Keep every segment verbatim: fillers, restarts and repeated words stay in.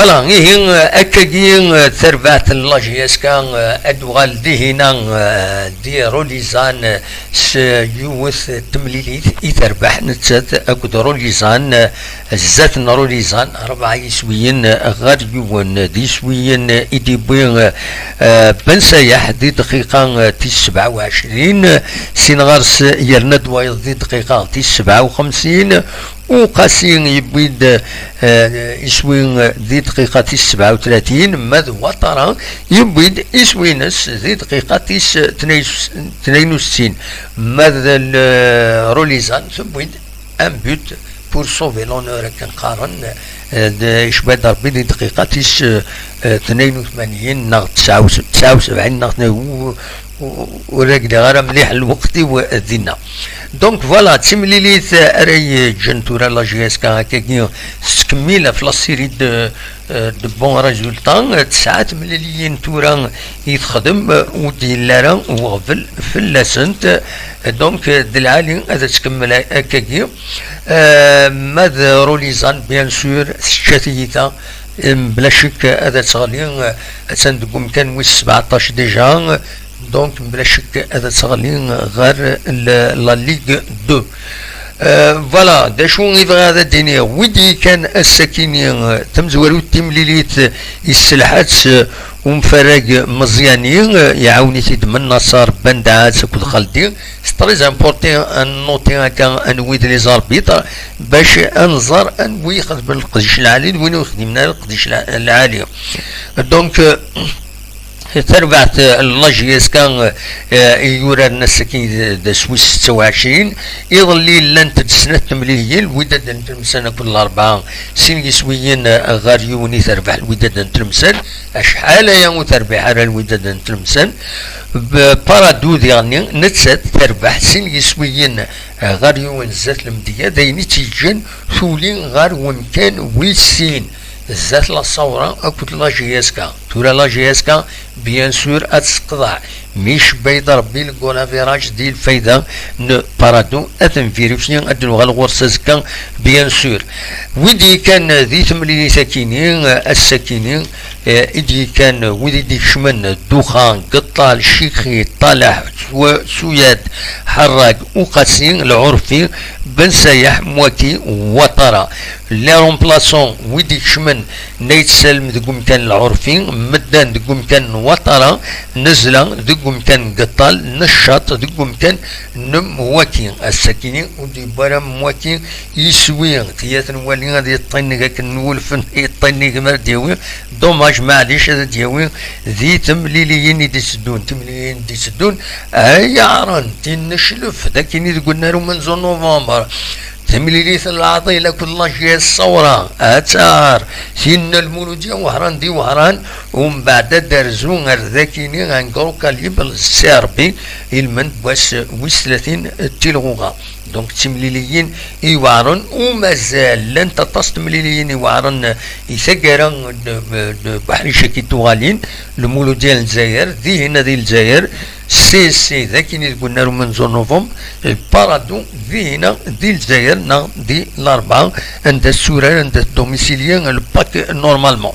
Voilà, ihi, akkagi, tarbaɛt n la J S K, ad d-tuɣal dihina, di Rolizan, s yiwet n temlilit i terbeḥ nettat akked Rolizan, zdat n Rolizan, rebɛa yiswiyen ɣer yiwen. D iswiyen i d-yewwi Ben Sayaḥ di dqiqa tis sebɛa u ɛecrin, sin ɣer-s yerna-d wayeḍ di dqiqa tis sebɛa u xemsin, Uqasi yewwi-d, eh, iswi di dqiqa tis sebɛa u tlatin, ma d Watara yewwi-d iswi-ines di dqiqa tis tnayen u settin, ma d l-, Rolizan tewwi-d un but pour sauver l'honneur, akken qqaren, eh, d-, icba-d Rebbi di dqiqa tis, eh, tnayen u tmanyin neɣ tesɛa u s-, tesɛa u sebɛin neɣ tnayen u-, u-, ur regliɣ ara mliḥ lweqt-iw dinna. Donc voilà, d timlilit ara yeǧǧen tura la J S K akkagi tettkemmil ɣef la série de, de bons résultats. Tesɛa temliliyin tura i texdem, ur d-yelli ara uɣbel fell-asent. Donc d lɛali ad tettkemmil akkagi. Euh, ma d Rolizan, bien sûr, tečča tiyita, mebla ccek ad teɣli, attan deg umkan wis sebɛeṭṭac déjà, donc mebla ccek ad teɣli ɣer l-, la Ligue deux. Euh, voilà, d acu i bɣiɣ ad d-iniɣ, wid yekkan ass-akini, euh, tamezwarut timlilit, yesselḥa-tt, euh, umfarag Meẓyani, euh, iɛawen-it-id Mennaṣer, Bendaɛaz akked Xaldi. C'est très important ad noter akka anwi d les arbitres, bac ad nẓer anwi ixedmen leqdic lɛali d win ur xdimen ara leqdic lɛ-, lɛali. Donc, euh, tarbaɛt, euh, n la J S K, euh, i yuraren ass-agi d, d ass wis setta u ɛecrin. Iḍelli llant-d snat temliliyin, Lwidad n Tlemsan akked Larebɛa, sin yiswiyen, euh, ɣer yiwen i terbeḥ Lwidad n Tlemsan. Acḥal aya ur terbiḥ ara Lwidad n Tlemsan. B-, Paradu diɣenni, nettat terbeḥ sin yiswiyen, eh, ɣer yiwen zdat Lemdeyya, d ayen i tt-yeǧǧan tuli ɣer wemkan wis sin, zdat la Sawra akked la J S K. Tura la J S K, bien sûr, ad teqḍeɛ mi icebba-yi-d Rebbi le goal average di lfayda n Paradu. Ad ten-vérifier, ad d-nuɣal ɣur-s azekka, bien sûr. Wid yekkan di temlilit akini, ass-akini, eh, i d-yekkan, wid i d-ikecmen: Duxa, Geṭṭal, Cikri, Ṭalaḥ, Swa-, Suyad, Ḥerrag, Uqasi, Lɛurfi, Ben Sayaḥ, Mwaki, Watara. Les remplaçants, wid ikecmen: Nayt Salem deg umkan n Lɛurfi, Meddan deg umkan n Watara, Nezla deg umkan n Geṭṭal, Neccaṭ deg umkan n Mwaki. Ass-akini ur d-yewwi ara Mwaki iswi, tiyat n wali ad yeṭṭinig akken n wulfen yeṭṭinig mi ara d-yawi. Dommage, maɛlic, ad d-yawi di temliliyin i d-iteddun. Timliliyin i d-iteddun ay aɛren, tinneclef d akini deg unnar umenzu n November. Timlilit n Leɛḍil akked la J S Sawra, ad taɛer. Tin n Lmuludya Wehran di Wehran, umbeɛd ad d-terzu ar dakini un gros calibre, s Rebbi, ilmend n wass wis tlatin n tilɣuɣa. Donc d timliliyin iweɛren, u mazal llant aṭas n temliliyin iweɛren i taggara n, n, n Buḥric-agi tuɣalin, Lmuludya n Lezzayer, dihin di Lezzayer, C S C d akini deg unnar umenzu n November, Paradu dihin di Lezzayer neɣ di Larebɛa, anda tetturar, anda tdomicilier le pack normalement.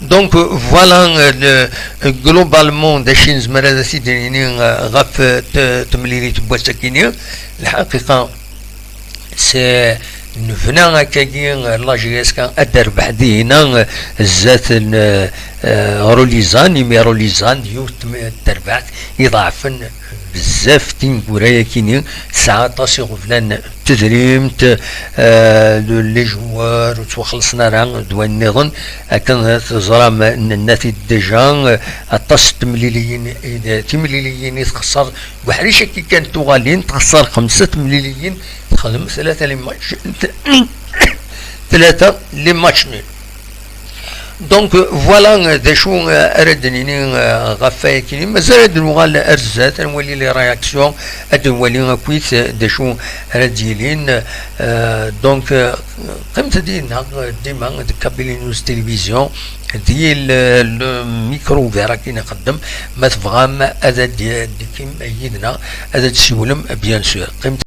Donc, euh, voilà, euh, le, euh, globalement, d acu i nezmer ad t-id-nini, euh, ɣef, euh, t-, temlilit n wass-akini. Lḥaqiqa, s-, nebna akkagi, euh, la J S K ad d-terbeḥ dihina, euh, zdat n, euh, euh, Rolizan, imi Rolizan d yiwet n terbaɛt iḍeɛfen bezzaf tineggura-yakini, tesɛa aṭas iɣeblan n tedrimt, euh, les joueurs ur ttwaxellṣen ara d wayen nniḍen. Akken teẓram, nenna-t-id déjà, aṭas n temliliyin i d, timliliyin i txeṣṣer. Buḥric-agi kan tuɣalin, txeṣṣer xemsa temliliyin, texdem tlata les matchs, tlata les matchs nuls. Donc, euh, voilà, euh, d acu, euh, ara d-nini, euh, ɣef wayakini. Mazal ad nuɣal ar zdat, ad nwali les réactions, ad nwali akkit, euh, d acu ara d-yilin. Euh, donc, euh, qqimet dinna, euh, dima d Kabylie News Télévision, di le, le micro ouvert akin ixeddem. Ma tebɣam ad d-, d-, d-, yid-neɣ, ad d-siwlem, bien sûr. Qqimet